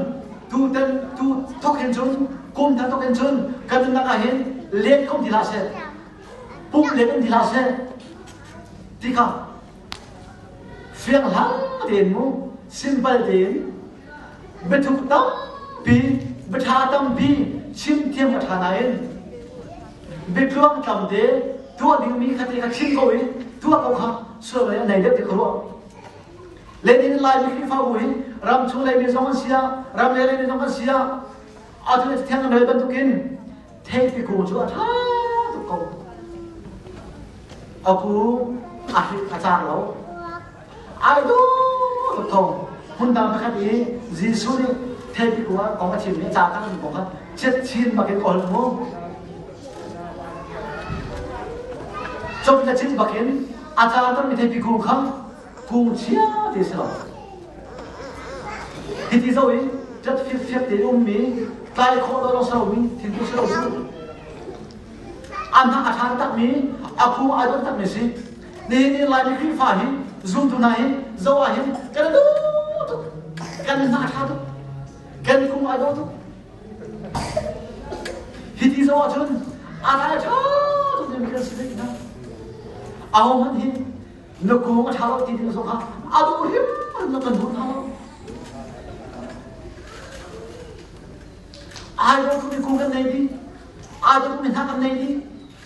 tutan tu thok hin cun kum thar thok hin cun kan nunnak ah hin let kom ti hlah seh pum let um ti hlah seh ti kha. Fiang hlang tein mu, simple tein biathuk tampi, biaṭha tampi chim thiam a ṭha nain biatluang tlam te tuah dingmi kha te kha chim ko i tuah ko kha sual a nei deuh ti ka ruah. Lenin Laimi Khrihfabu hi ram chung lei mi zong an si ah, ram le lei mi zong an si ah, atu thiang an rel bantukin theipi kung cu a ṭha tuk ko. A kung a hrik a car lo. Ai dawh tuk ko. Hmun dang pakhat i Jesuh nih theipi kung ah kong a chimmi a ca kan kong kha chiat chin bakin ka holh mu. Cop le chin bakin a car termi theipi kung kha kung chia ti si lo. Hiti zo i ṭat firfiak te ummi tlai khawh lo lo si lomi thingkung si lo cu. A hnah a ṭha takmi, a khu ai dawt takmi si. Nihin ni Laimi Khrihfa hi zumtu hna hi zo ah hin kan duh tuk. Kan hnah a ṭha tuk. Kan kung ai dawh tuk. Hiti zo ahcun a tlai a ṭha tuk dingmi kan si ve hna. Ahohmanh hi na kung a ṭha lo ti ding zong kha a duh hrimhrim na kan duh hna lo. Ai dawh tukmi kung kan nei dih. Ai dawh tukmi hna kan nei dih.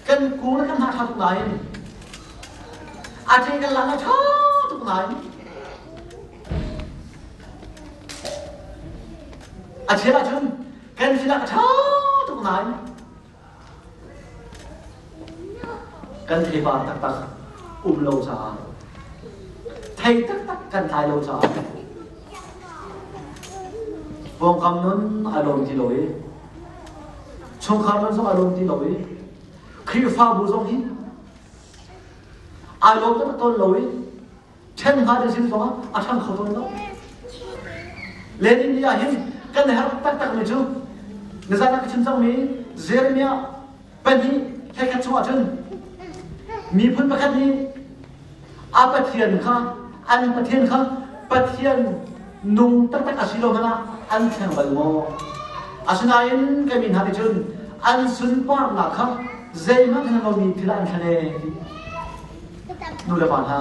Kan kung le kan hna ṭha tuk nain a ṭe kan lang a ṭha tuk nain a chel ahcun kan filak a ṭha tuk nain Kan theipar taktak um lo caah thei taktak kan tlai lo caah pawngkam nun a lawm ti lo i chungkhar nun zong a lawm ti lo i Khrihfabu zong hi ai lawm taktak tawn lo i ṭhen hnga ding sin zongah a ṭhang kho tawn lo. Lenin ni ah hin kan herh taktakmi cu nizan ah ka chim cangmi Jeremiah pahnih hlekhat chungah cun miphun pakhat nih a Pathian kha an Pathian kha Pathian nung taktak a si lo hmanh ah an thleng bal maw? Asinain ka mi hna nih cun an sunparnak kha zeihmanh thlen lomi thil ah an thlen ee ti. Nu le pa hna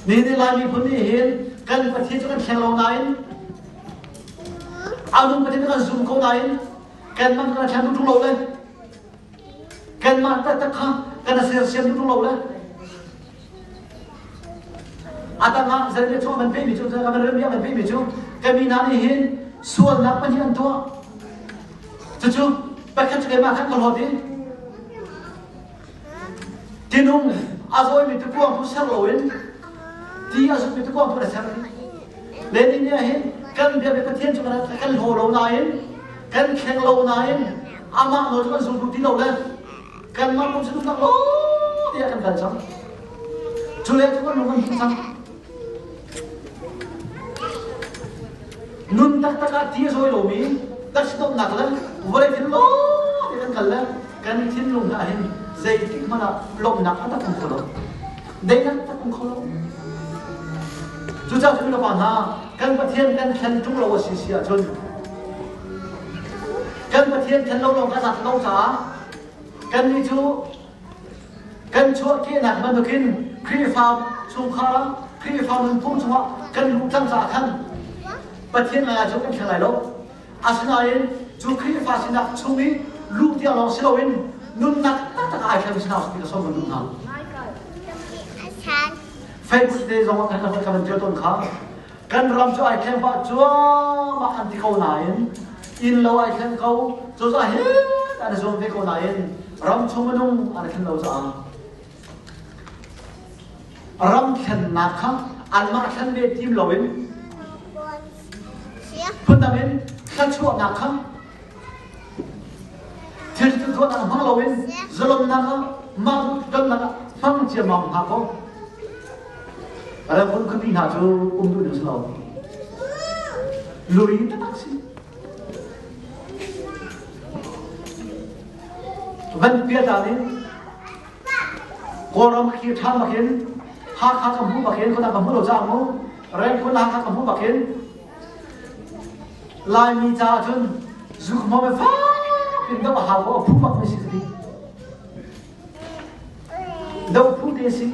Nihin Lai miphun nih hin kan Pathian cu kan thleng lo nain a nung Pathian kan zum ko nain kanmah kan thleng duh lo le kanmah taktak kha kan sersiam duh lo le a tangah Jeremiah chung an pehmi cu Jeremiah an pehmi cu ka mi hna nih hin sualnak pahnih an tuah Cucu pakhat cu keimah khan ka hlawt i tinung a zawimi tukuang tu ser loin ti a zukmi tukuang tu na ser. Lenin nih hin kan biakmi Pathian cu kan hlaw lo nain kan thleng lo nain amah nawl cu kan zul duh ti lo le kanmah pum si duhnak lo tiah kan kal cang. Cu le cu kan lung kan hmuh cang. Nun taktak ah ti a zawi lomi taksidawtnak le vawlei thil lawng kan kal le kan thinlung hna hin zeitik hmanh ah lawmhnak a tak um kho lo. Daihnak tak um kho lo. Cucaah cun pa hna kan Pathian kan thlen ṭung lo a si si ahcun kan Pathian thlen lo lawng kan zat lo caah kannih cu Kan chuahkehnak bantukin Khrihfa chungkhar ah Khrihfa nunphung chungah kan luh cang caah khan Pathian ngai ah cun kan thleng lai lo. Asinain cu Khrihfa sinak chung i luh tiang lawng si loin nunnak taktak ah ai thleng sinah ti ka sawm kan duh hna. Facebook te zong ah kan kan kan ṭial tawn kha kan ram cu ai thleng pah cuahmah an ti ko nain inn lo ai thleng ko cozah he an i zuam ve ko nain ram chung minung an i thlen lo caah ram thlennak kha anmah thlen ve tim loin phundang in thluachuahnak kha thil tuahnak hmang loin zalonnak ah mah donnak ah hmang ciammam hna ko ramhun khuapi hna cu um duh ding si lo luri taktak si van pia ta ning Kawlram khi ṭha bakin Hakha ka hmuh bakin khuadang ka hmu lo caah mu Rengkun Hakha ka hmuh bakin Laimi caah cun zu hmawm i fak in deuh a hau ko a phu bak mi si ka ti. Doh phu te si.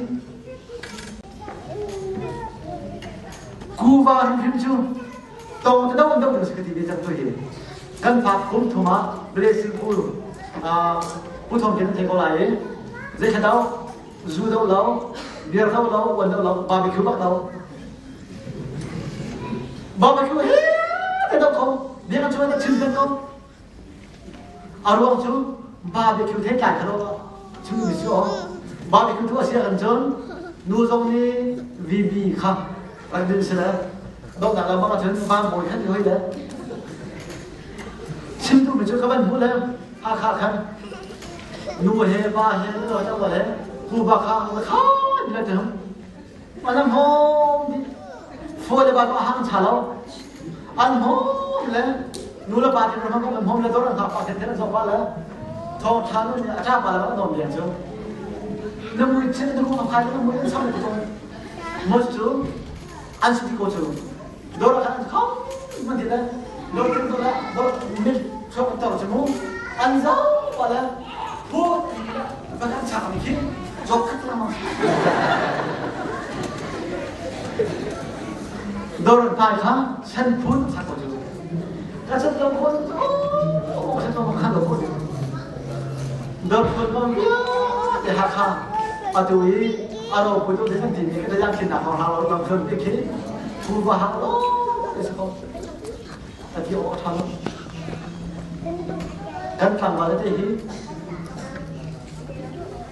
Kuva hrimhrim cu tong te do an doh ding si ka ti ve cang tu hi. Kan phak kum thum ah blessing pool pu thong kin thei ko lai i zei thla do zu do lo beer do lo uan do lo barbecue bak do barbecue he te do ko bia kan chuan chim peng ko A ruang cu barbecue thei tlai kha lo chim mi si aw. Barbecue tu a si ahcun cun nu zong nih VB kha rak din si le donghnak lam bang ahcun van bawi khan ti hoi le chim tu mi cu ka van hmuh le Hakha khan nu he pa he nu he he ku ba kha kha ni la te hum an hom di fo le ba ko hang cha lo an hom le nu le pa ti ram an hom le dor an ha pa the the zo pa le thong tha nu ni a cha pa le nom lian chu na mui chin na ku phai na mui an sam le ko mos chu an si ko chu dor khan an khom man ti le dor tin to la dor mit chok tor chu mu an zo pa le phu va kan chak mi khi jok khat la ma dor pai kha sen phun sak ko chu ka chan lo ko o chan lo khan lo ko dor phun ma bia te ha kha atu i aro pu tu te kan ti ni ka yang khin na hong ha lo dong khun ti khi thu va ha lo te sa ko ati o tha lo kan tlangval te hi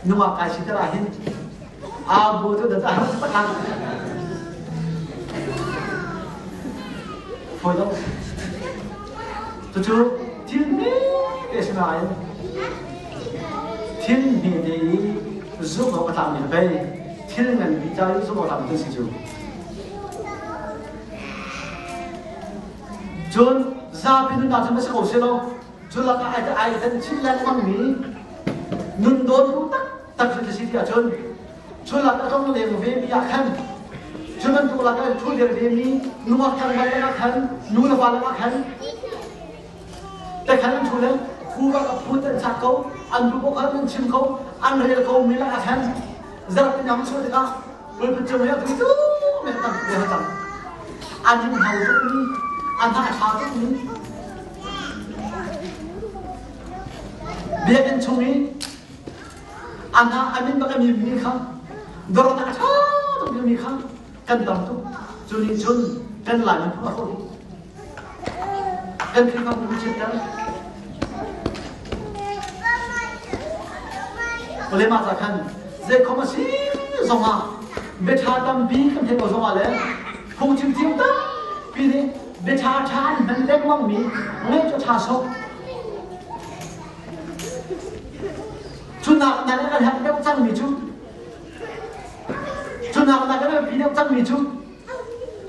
nungak kai si tara hin a bu cu da ta patang foi lo cucu thil hme te si nain thil hme te i zumh awk a tlakmi pei thil ngan bi ca i zumh awk tlakmi si cu cun zapi nunnak cu na si ko si lo Cu lakah ai ai dan chin lengmangmi nun dawtu taktak cu si ti ahcun cu lak a tlong leng vemi ah khan cu bantuk lakah thu dir vemi nungak tlangval lakah khan nu le va lakah khan te khan an thu le phu bak a phut an chak ko an duh ko khan an chim ko an rel ko mi lakah khan zarh tin am chuah tikah pulpit cung i a tu tu me tam te cang an in hau tuk mi an ha tha tuk mi Biakinn chung i a hna a min bak a mimmi kha dornak a ṭha tuk liomi kha kan tam tuk. Cu nih cun kan Lai miphun a hrawh dih. Kan Khrihfabu kan chiatter. Ole mah ca khan zeikhom a si zongah biaṭha tampi kan theih ko zongah le phungchim thiam tampi nih biaṭha ṭha an hman lengmangmi ngaih cu ṭha sawh. Cu nak nak kan herh deuh cangmi cu cu nak nak kan biapi deuh cangmi cu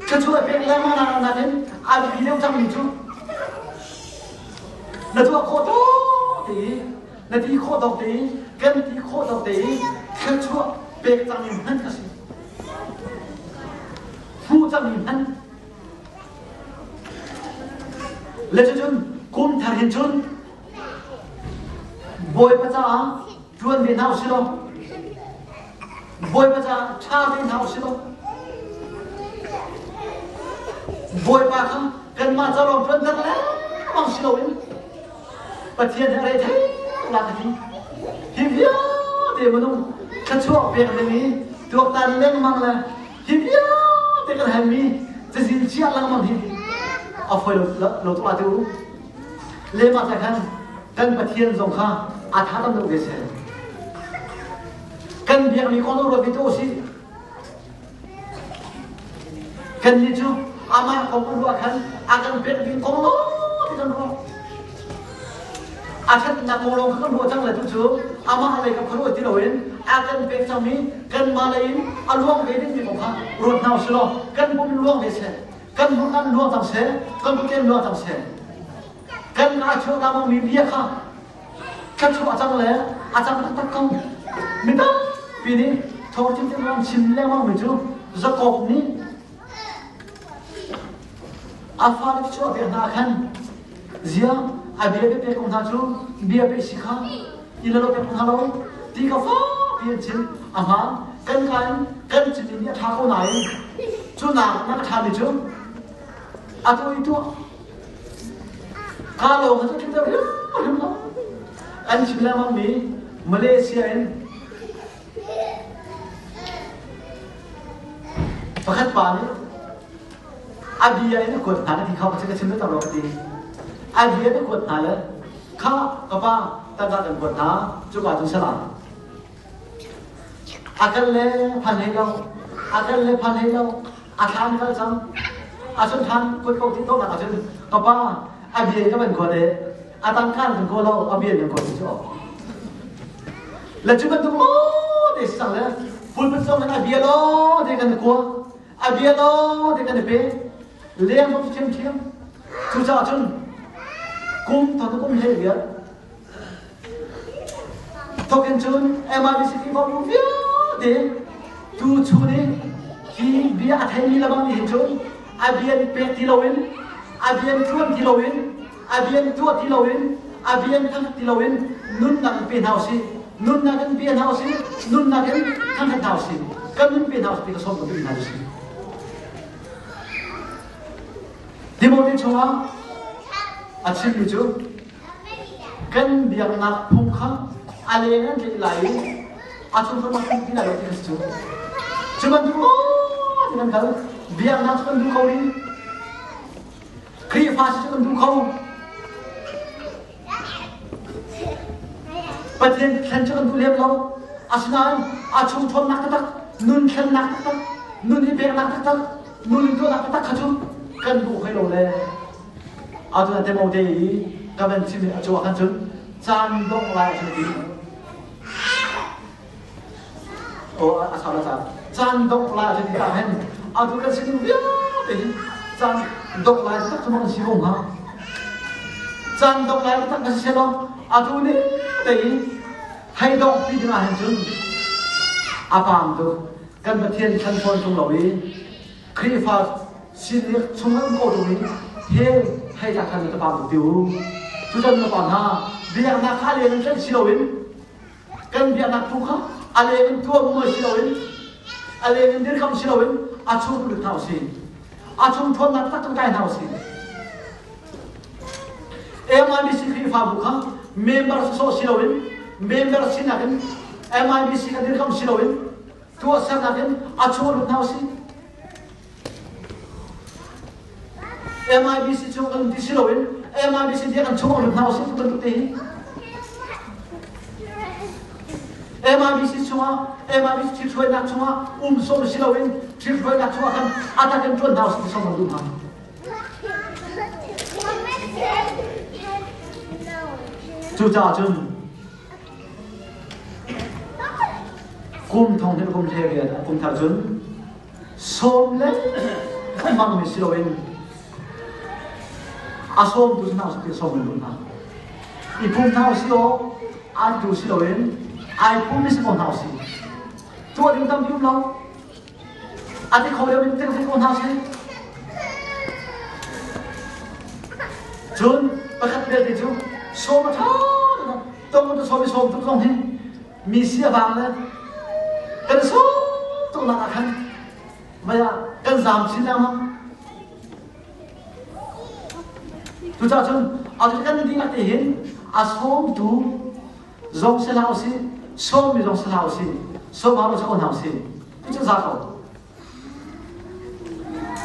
thluachuah a pek lengmang nak nakin a biapi deuh cangmi cu na tuah khawh tawk te i na ti khawh tawk te i kan ti khawh tawk te i thluachuah pek cangmi hmanh a si. Hmuh cangmi hmanh Le cucun kum thar hin cun Bawipa caah ṭuan ve hna usih law Bawipa caah ṭha ve hna usih law Bawipa kha kanmah ca lawng ṭuanter lengmang si loin Pathian he a rethei lak a ti. Hi vialte minung thluachuah pek ding i tuaktan lengmang le Hi vialte kan halmi cazin chiah lengmang hi a fawi lo lo tuk la te u. Lema te khan kan Pathian zong kha a tha tam deuh ve seh. Kan biakmi kong ruat ve tu si. Kan nih cu amah kong kan ruah khan a kan pek ding kong lo ti kan ruah. A ṭhatnak kong lawng kha kan ruah cang le tu cu amah lei kha ruah ti loin a kan pek cangmi kanmah lei in a luang ve dingmi kong kha ruat hna usih law kan pum in luang ve seh kan hmurka in luang cang seh kan kutke in luang cang seh kan kaa chuah kaa mi bia kha thluachuah a cang le a cang taktak ko mi tampi nih thawng chim chim chim lengmang mi cu Jakob nih A fale cu a pek hna ah khan ziang a bia pe pek ko hna cu bia pe si kha i la lo pek hna lo ti ka fakpi. ti an chim. A hmaan. Kan ka in kan chimmi nih a ṭha ko nain cu nak nak a ṭhami cu atu i tuah. Ka lo kha cu ṭhim deuh hrimhrim lo. An chim lengmangmi Malaysia in Pakhat pa nih a bia in a kuat hna ka ti kha ka chim tak lo ka ti. A bia in a kuat hna le kha ka pa tangka kan kuat hna cuka cun salam. A kal le phan hlei lo, a kal le phan hlei lo, a thlan kal cang. A cun than kuat ko ti to nak ahcun ka pa a bia in ka van kuat e a tangka kan kawl lo a bia in kan kuat ti cu. Le cu bantuk maw te si cang le pulpit zong in a bia law te kan i kua a bia law te kan i pe leng zong cu thiamthiam cucaah cun kum thon kum hlei vial thokin cun MIBC Khrihfabu vialte tu chung i hi bia a theimi lebang nih hin cun a bia in pek ti loin a bia in ṭuan ti loin a bian tuah ti loin a bian thangṭhat ti loin nunnak in pe hna usih nunnak in pe hna usih nunnak in thangṭhat hna usih kan nun pe hna usih ti ka sawm ka duh hna usih Timote chungah a chimmi cu kan biaknak phung kha a leng an tlaih lai i a chung kan ti lai lo ti ka si cu cu bantuk maw ti kan kal biaknak cu kan duh ko rih Khrihfa si cu kan duh kho. Pathian thlen cu kan duh lem lo. Asinain a chung ṭhawnnak taktak, nun thlennak taktak, nun i peknak taktak, nun in tuahnak taktak kha cu kan duh hoi lo le. Atu na demo te i ka van chim i a cu ah khan cun caan dongh lai a si ti. Aw a sau la caan. Caan dongh lai a si ti ah hin atu kan sining vialte hi caan dongh lai tak cu kan si ko hnga. Caan dongh lai tak kan si lo. Atu ni te i hei dongh pi ding ah hin cun a paam tuk. Kan Pathian thlan fawn tung lo i Khrihfa sinak chung an ko tung i hell hei tlak than ta paam tuk ti u. Cucan na pa hna biaknak kha len in tlaih si loin Kan biaknak phung kha a leng in tuah muai si loin a leng in dirkamh si loin a chung lut hna usih. A chung ṭhawnnak tak kan kai hna usih. MIBC Khrihfabu kha member sawsawh si loin member sinak in MIBC kan dirkamh si loin tuahsernak in a chung lut hna usih. MIBC chung kan ti si loin MIBC dia kan chung lut hna usih tu bantuk te hi. MIBC chungah MIBC thilhruainak chungah um sawm si loin thilhruainak chungah khan atak in ṭuan hna usih ti sawm kan duh hna. Cucaah cun kum thong hin kum hle rian kum thar cun sawm le hmangmi si loin a sawmtu si hna usih ti sawm in duh hna. I pum hna usih law ai tu si loin ai pummi si ko hna usih. Tuah ding tampi um lo. A ti kho deuh in ti ko hna usih. Cun pakhat vialte cu sawm a ṭha tong tu sawm i sawm tuk zong hi mi si a vang le kan sawm tuk nak ah khan mei ah kan zaam chin lengmang. Cucaah cun atu kan dihlak te hin a sawmtu zong si hlah usih, sawmmi zong si hlah usih, sawm hau si ko hna usih. Cu za ko.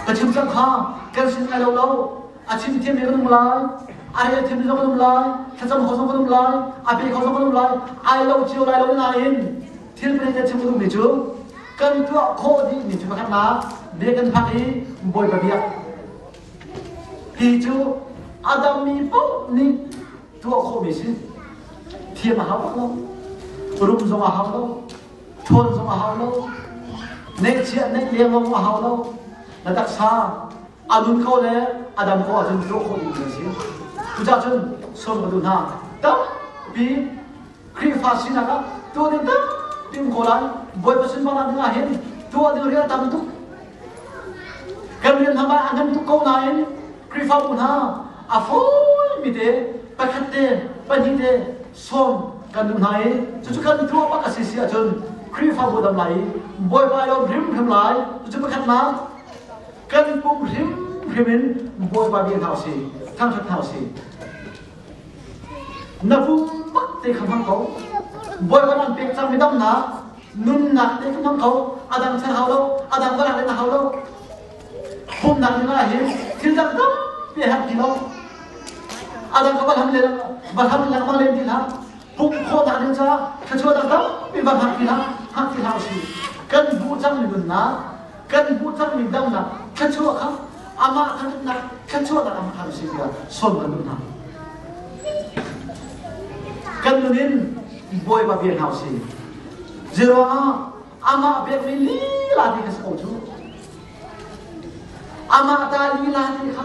Ka chim cang kha kan sin ai lo lo. A chim thiam mi kan um lai, a rel thiam mi zong kan um lai, thlacam kho zong kan um lai, a pe kho zong kan um lai, ai lo cio lai lo nain thil pahnih kan chim ka duhmi cu kan tuah khawh dihmi cu pakhatnak bia kan phak i Bawipa biak hi cu a dammi paoh nih tuah khawhmi si thiam a hau bak lo rum zong a hau lo ṭhawn zong a hau lo neihchiah neih leng zong a hau lo na taksa a nun ko le a dam ko ahcun tuah khawh dihmi a si cucaah cun sawm ka duh hna tampi Khrihfa sinak ah tuah ding tampi um ko lai. Bawipa sunparnak ding ah hin tuah ding rian tam tuk. Kan rian hna a ngan tuk ko nain Khrihfabu hna a fawimi te pakhat te pahnih te sawm. Kan duh hna i cucu kan tuah bak a si si ahcun Khrihfabu dam lai i Bawipa i lawm hrimhrim lai. Cucu pakhatnak kan pum hrimhrim in Bawipa bia hna usih, thangṭhat hna usih. Na pum bak te kha hmang ko. Bawipa nan pek cangmi damnak, nunnak te kha hmang ko. A dang chan hau lo, a dang va lak na hau lo. Pumnak ding ah hin thil dang tampi a herh ti lo. A dang ka va hlam le va hlam lengmang len ti hlah. Pumh khawhnak ding caah thluachuah dang tampi va hngak ti hlah, hngak ti hlah usih. Kan hmuh cangmi nunnak, kan hmuh cangmi damnak thluachuah kha amah thangṭhatnak thluachuahnak ah hmang usih tiah sawm kan duh hna. Kan nun in Bawipa bia hna usih. Zeiruangah amah pekmi lila ti kha si ko cu. Amah ta lila ti kha,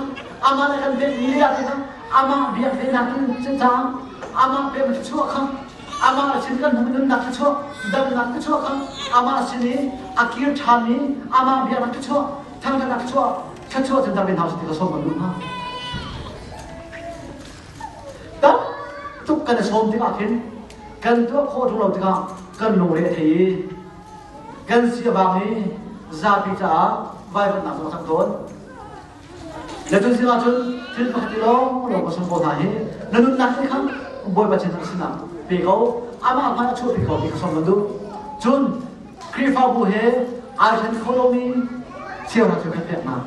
amah le kan pekmi lila ti kha, amah biak ve nak in cang, amah pekmi thluachuah kha, amah sin kan hmuh nunnak thluachuah, damnak thluachuah kha, amah sin i a kir ṭhanmi amah biaknak thluachuah, thangṭhatnak thluachuah, thluachuah cun dam in hau ti ka sawm kan duh hna. Tam tuk kan i sawm tikah khin kan tuah khawh ṭung lo tikah kan lungre a thei i kan si a vang i zapi caah vaivuanhnak zong a cang tawn. Na tun sinah cun thil pakhat ti lawng lawng ka sung ko hna hi na nunnak te kha Bawipa chin sinah pe ko amah hmai a chuahpi ko ti ka sawm kan duh. Cun Khrihfabu he ai ṭhen kho lomi cheuhra cheukhat peknak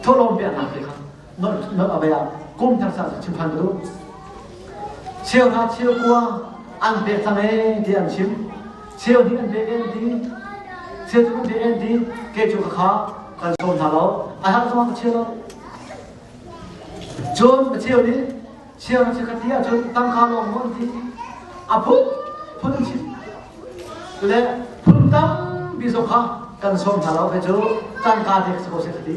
thawhlawm peknak te kha nolh a vei ah kum thar sa chim ṭhan ka duh. Cheuhra cheukua an pek cang ee ti an chim. Cheu hnih an pek an ti. Cheu thum an pek an ti. Kei cu ka kha kan sawm hna lo. A herh zongah ka chia lo. Cun cheu nih cheu na chiakhat ti ahcun tangka lawng maw an ti. A phun phun an chim. Le phun tampi zong kha kan sawm hna lo. Kei cu tangka te ka si ko seh ka ti.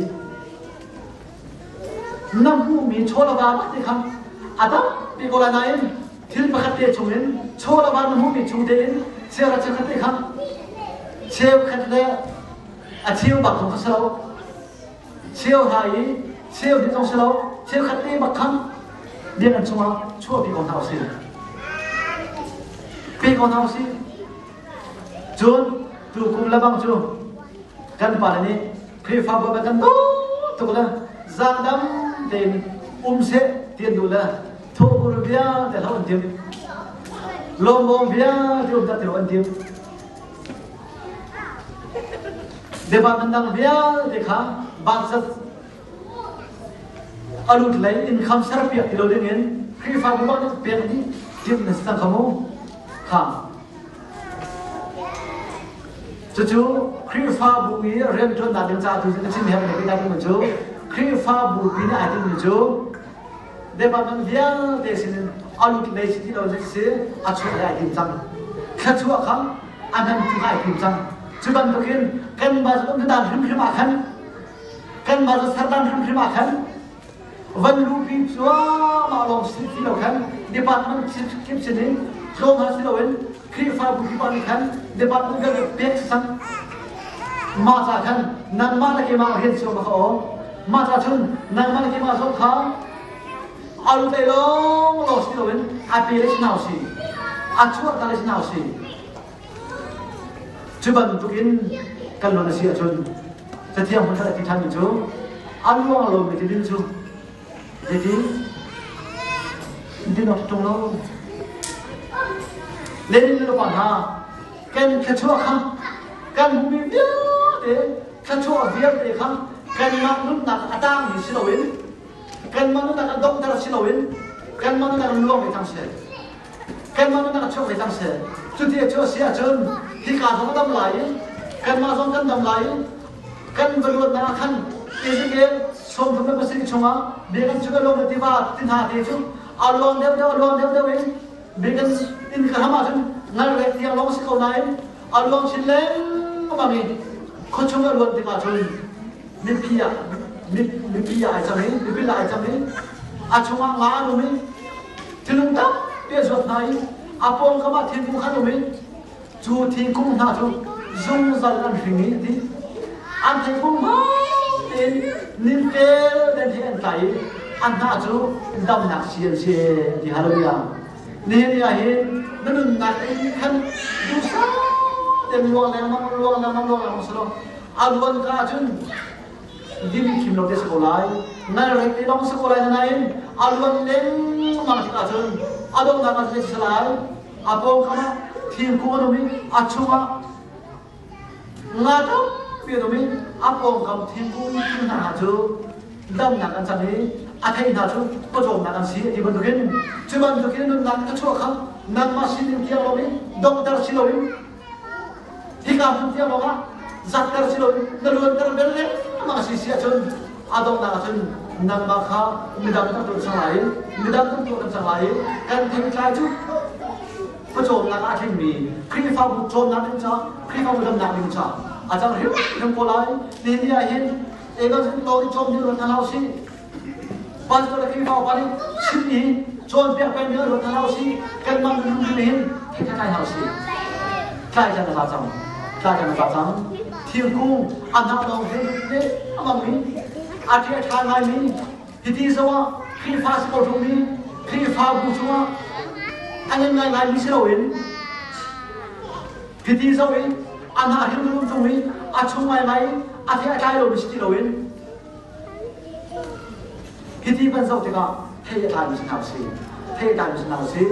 Na hmuhmi chaw le va bak te kha a tampi ko lai nain thil pakhat te chungin chaw le va na hmuhmi chung tein cheu khat te kha cheukhat le a cheu bak zong kha si lo cheu hna i cheu hnih zong si lo cheukhat te bak kha biakinn chungah chuahpi ko hna usih pe ko hna usih cun tukum lebang cu kan pale nih Khrihfabu ah kan dawt tuk le zaangdam tein um seh ti an duh le thawhbur vialte hloh an timh. Lawmbawm vialte um tak ti an timh. Department dang vialte kha budget a lut lei income serpiak ti lo ding in Khrihfabu bak nih pek dih timh na si cang kha mu. Kha Cucu Khrihfabu i rianṭuannak ding caah tu na chim herhmi biatak dingmi cu Khrihfabu pi nih ai tinhmi cu department vialte sinin a lut lei si ti lo si a chuah lei ai tim cang. Thluachuah kha a hmantu kha ai tim cang. Cu bantukin kanmah cu kan dan hrimhrim ah khan kanmah cu serdan hrimhrim ah khan van luhpi cuahmah lawng si ti lo khan department kip sinin tlawm hna si loin Khrihfabu kip ah nih khan department kan pek sang mah ca khan nangmah le keimah rian cio ma kha aw mah ca cun nangmah le keimah zong kha alu tlei lawng lawng si loin a pe le si hna si a chuah ta le si hna si Cu bantukin kan nun a si ahcun Cathiang hmun khat a ti ṭhanmi cu a luang lomi tidil cu zeitin din awk ṭung lo. Lenin le pa hna kan thluachuah kha kan hmuhmi vialte thluachuah vialte kha kanmah nunnak a tangmi si loin kanmah nunnak a donghter si loin kanmah nunnak a luang ve cang seh. Kanmah nunnak a chuak ve cang seh. Cuti a cu a si ahcun hika zong a dam lai i kanmah zong kan dam lai i kan va luatnak ah khan Ezekiel 37 chungah biakinn chung a luang le tiva ti hna te cu a luang deuhdeuh a luang deuhdeuh in biakinn inn ka hram ahcun ngalrek tiang lawng a si ko nain a luang chin lengmang i khuachung a luan tikah cun mipi ah mipi ah ai cang i mipi ah ai cang i a chungah nga an um i Thilung tampi a zuat hna i a pawngkam ah thingkung kha an um i cu thingkung hna cu zungzal an hring i a ti. An thingkung hmaan tein nimtel den he an tlai i an hnah cu damnak si an si a ti. Hallelujah. Nihin ni ah hin na nunnak in khan duhsah tein luang lengmang luang lengmang luang lengmang si lo a luan ka ahcun lim khim lo te si ko lai nal rek te lawng si ko lai nain a luan lengmang tik ahcun a donghnak ah si lai a pawngkam ah thingkung an um i a chungah nga tampi an um i a pawngkam thingkung thing hna cu damnak an cang i a thei hna cu pawcawmnak an si ti bantukin cu bantukin nunnak ka chuah kha nangmah sinin tiang loin donghter si loin hika hmun tiang lawngah zatter si loin na luanter bel lengmang si si ahcun a donghnak ahcun nangmah kha midang kan tuan cang lai i midang kan tuah kan cang lai i kan theitlai cu pawcawmnak ah a tlingmi Khrihfabu cawnnak ding ca Khrihfabu damnak ding ca a cang hrimhrim ko lai. Nihin ni ah hin evangelist lo i cawm ding ruat hna hlah usih. Pastor le Khrihfa upa nih chim i cawnpiak peng ding ruat hna hlah usih. Kanmah minung hrim hin thei tlai hna usih. Tlai can a za cang. Tlai can a za cang. Thingkung a hnah lawng hin le a mangmi a ṭhi a ṭha ngaimi hiti zoh ah Khrihfa si ko ṭungmi Khrihfabu chungah a ngan ngaingaimi si loin hiti zoh i a hnah hrimhrim cung i a chung ngaingai a thei a tlai lomi si ti loin hiti van zoh tikah thei a tlaimi si hna usih thei a tlaimi si hna usih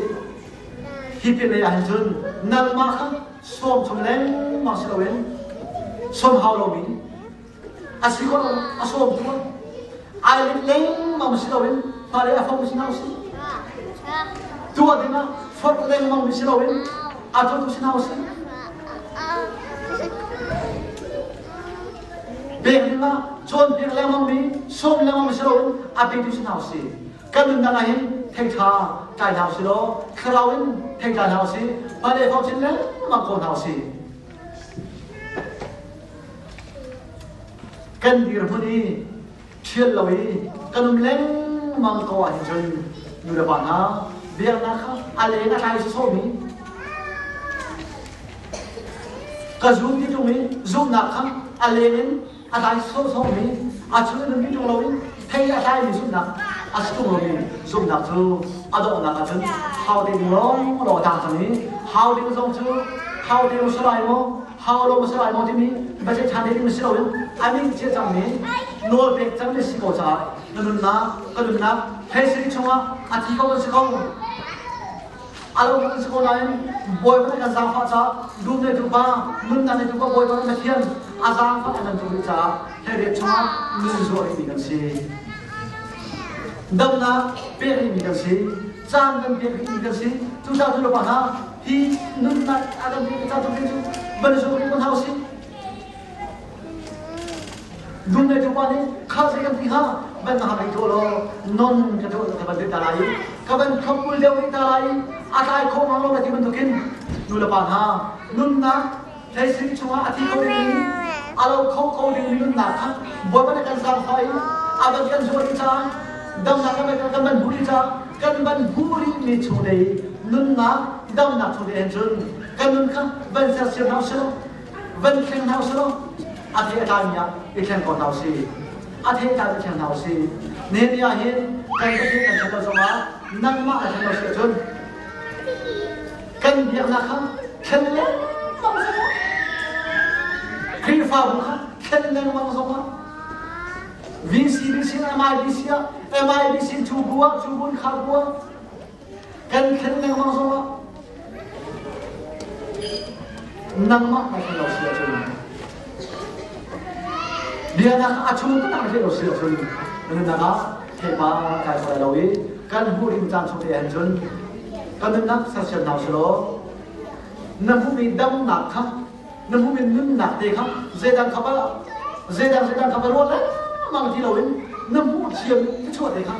hi pin lei ah hin cun nangmah kha sawm chung lengmang si loin sawm hau lomi a si ko a sawm tu ai lit lengmang si loin hmailei a fong si hna usih tuah dingah forh lengmang mi si loin a tuahtu si hna usih pek dingah cawnpiak lengmang mi sawm lengmang mi si loin a petu si hna usih kan nunnak ah hin thei ṭha tlai hna usih law thlarau in thei tlai hna usih hmailei fong chin lengmang ko hna usih Kan dirhmun i ṭhial lo i kan um lengmang ko ahhin cun nu le pa hna biaknak kha a leng a tlai sawsawhmi ka zum ti ṭung i zumhnak kha a leng in a tlai sawsawhmi a chung in um ti ṭung loin thei a tlaimi zumhnak a si ṭung lomi zumhnak cu a donghnak ahcun hau ding lawng lawng a tang cang i hau ding zong cu hau ding si lai maw hau lo si lai maw timi biaceih ṭhan ding si loin a min cia cangmi nawl pek cangmi si ko caah na nunnak ka nunnak hleisiri chungah a thi ko kan si ko a lo kan si ko nain Bawipa nih kan zaangfah caah dum neitu pa nunnak neitu pa Bawipa nih Pathian a zaangfah a kan tuk rih caah hleiriat chungah nun zuah rihmi kan si damnak pek rihmi kan si caan kan pek rihmi kan si cucaah cu le pa hna Hi nunnak a kan pek ca cu cu van zum rih ko hna usih. Dum le tupa nih kha zei kan ti hnga ban na hak to law non ka to ka ban ta lai ka ban thopul deuh rih ta lai a tlai kho mang lo na ti bantukin nu le pa hna nunnak thleisik chungah a thi kho ding a lo kho ko ding mi nunnak kha Bawipa nih kan zaangfah i a ban kan zuar i caah damnak kan kan ban huri caah kan ban huri mi chung te nunnak damnak chung te hin cun kan nun kha van sersiam hna usih law van thleng hna usih law a thei a tlai mi ah i thleng ko hna usih a thei a tlai mi thleng hna usih ni ah hin kan Pathian kan thlen lo zongah nangmah na thlen lo si ahcun kan biaknak kha thlen lengmang zongah Khrihfabu kha thlen lengmang zongah VCBC MIBC ah MIBC cu bu ah cu bun kha bu ah kan thlen lengmang zongah nangmah na thlen lo si ahcun biaknak a chung tak na thlen lo si ahcun na nunnak ah thepa kai hruai lo i kan hmuh ding caan chung te ahhin cun kan nunnak sersiam hna usih law na hmuhmi damnak kha na hmuhmi nunnak te kha zeidang kha ba zeidang zeidang kha ba ruah lengmang ti loin na hmuh thiam thluachuah te kha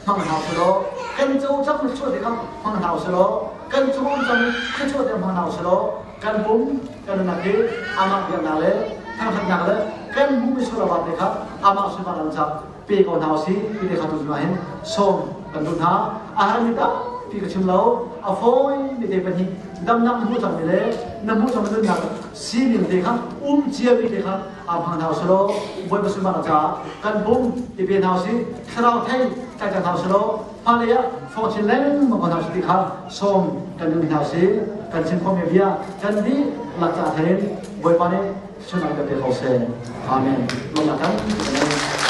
hmang hna usih law kan co cang thluachuah te kha hmang hna usih law kan cung cang thluachuah te hmang hna usih law kan pum kan nunnak hi amah biaknak le thangthatnak le kan hmuhmi sualawat te kha amah sunparnak caah pe ko hna usih ti te kha tu ah hin sawm kan duh hna a harmi tampi ka chim lo a fawi mi te pahnih damnak na hmuh cangmi le na hmuh cangmi nunnak sining te kha um ciami te kha aa hmang hna usih law Bawipa sunparnak caah kan pum i pe hna usih thlarau thei tlai hna usih law. Hmailei ah fawng chin lengmang ko hna usih ti kha sawm kan duh hna usih. Kan chim khawhmi bia kan dihlak caah thein Bawipa nih sunak kan pe ko seh. Amen. Lawmnak kan.